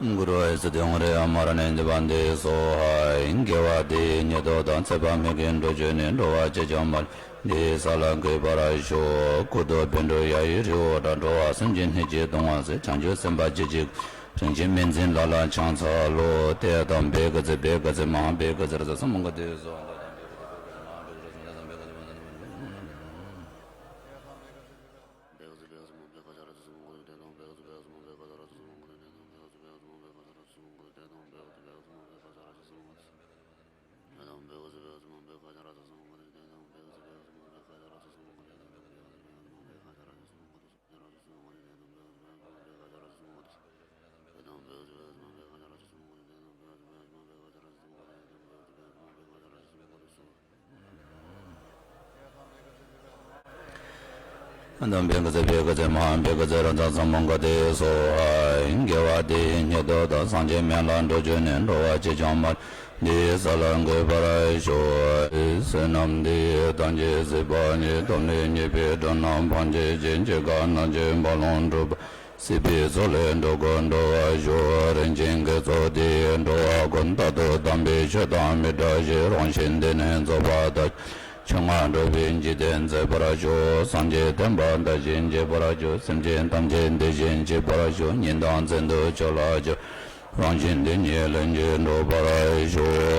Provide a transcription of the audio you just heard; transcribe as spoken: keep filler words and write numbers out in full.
གུ་རུ་ཨེ་སི་དེ་ཧོང་རེ་ཨ་མ་ར་ནེ་འདི་བན་དེ་སོ་ཧའི། དགེ་བ་དེ་ཉིད་དོ་དང་ཚེ་དཔག་མེད་ཀྱི་འགྲོ་རྒྱུ་ནི། འགྲོ་བ་ཅི་བྱུང་མ་འདི་ས་ལ་འགོད་པར་ཤོག་ཀུ་ཏོ་བཻ་ཌཱུརྱ་ཡི་རི་བོ་འདྲ། འགྲོ་བ་སེམས་ཅན་སྣོད་ཀྱི་གདུང་བ་སེལ། བྱང་ཆུབ་སེམས་དཔའ་ཇི་བཞིན། རིན་ཆེན་མེ་འཛིན་ལ་ལ་ཕྱག་འཚལ་ལོ། ཏདྱ་ཐཱ། བཻ་ག་ཙི་བཻ་ག་ཙི་མ་ཧཱ་བཻ་ག་ཙི་ར་ཛ་ས་མུ་ག་ཏེ་སོ། ཨ་དམ་བྷེ་ག་ཙེ་བྷེ་ག་ཙེ་མ་ཧཱ་བྷེ་ག་ཙེ་ར་ཛ་ས་མུ་ག་ཏེ་སྭཱ་ཧཱ། དགེ་བ་འདི་ཉིད་དོ་དང་། སངས་རྒྱས་སྨན་བླ་འགྲོ་རྒྱུ་ནི། འགྲོ་བ་ཅི་བྱུང་མ་འདི་ས་ལ་འགོད་པར་ཤོག་བསོད་ནམས་འདི་ཡིས་ཐམས་ཅད་གཟིགས་པ་ཉིད། ཐོབ་ནས་ཉེས་པའི་དགྲ་རྣམས་ཕམ་བྱས་ཤིང་། འཇིགས་དང་ན་འཆིའི་རྦ་ཀློང་འཁྲུགས་པ། སྲིད་པའི་མཚོ་ལས་འགྲོ་ཀུན་སྒྲོལ་བར་ཤོག་རིན་ཆེན་དགེ་ཚོགས་འདི་ཡིས་འགྲོ་བ་ཀུན། རྟག་ཏུ་དམ་པའི་ཆོས་དང་མི་འབྲལ་ཞིང་། རང་གཞན་འདི་ནས་རྫོགས་པ་དག་ཕྱོགས་སྔ་འགྲོ་བའི་འཇིག་རྟེན་མཛེས་པར་ཤོག། སངས་རྒྱས་བསྟན་པ་དར་ཞིང་རྒྱས་པར་ཤོག། སེམས་ཅན་ཐམས་ཅད་བདེ་ཞིང་སྐྱིད་པར་ཤོག། ཉིན་དང་མཚན་དུ་ཆོས་ལ་སྤྱོད། རང་གཞན་དོན་གཉིས་ལེགས་གྲུབ་པར་ཤོག།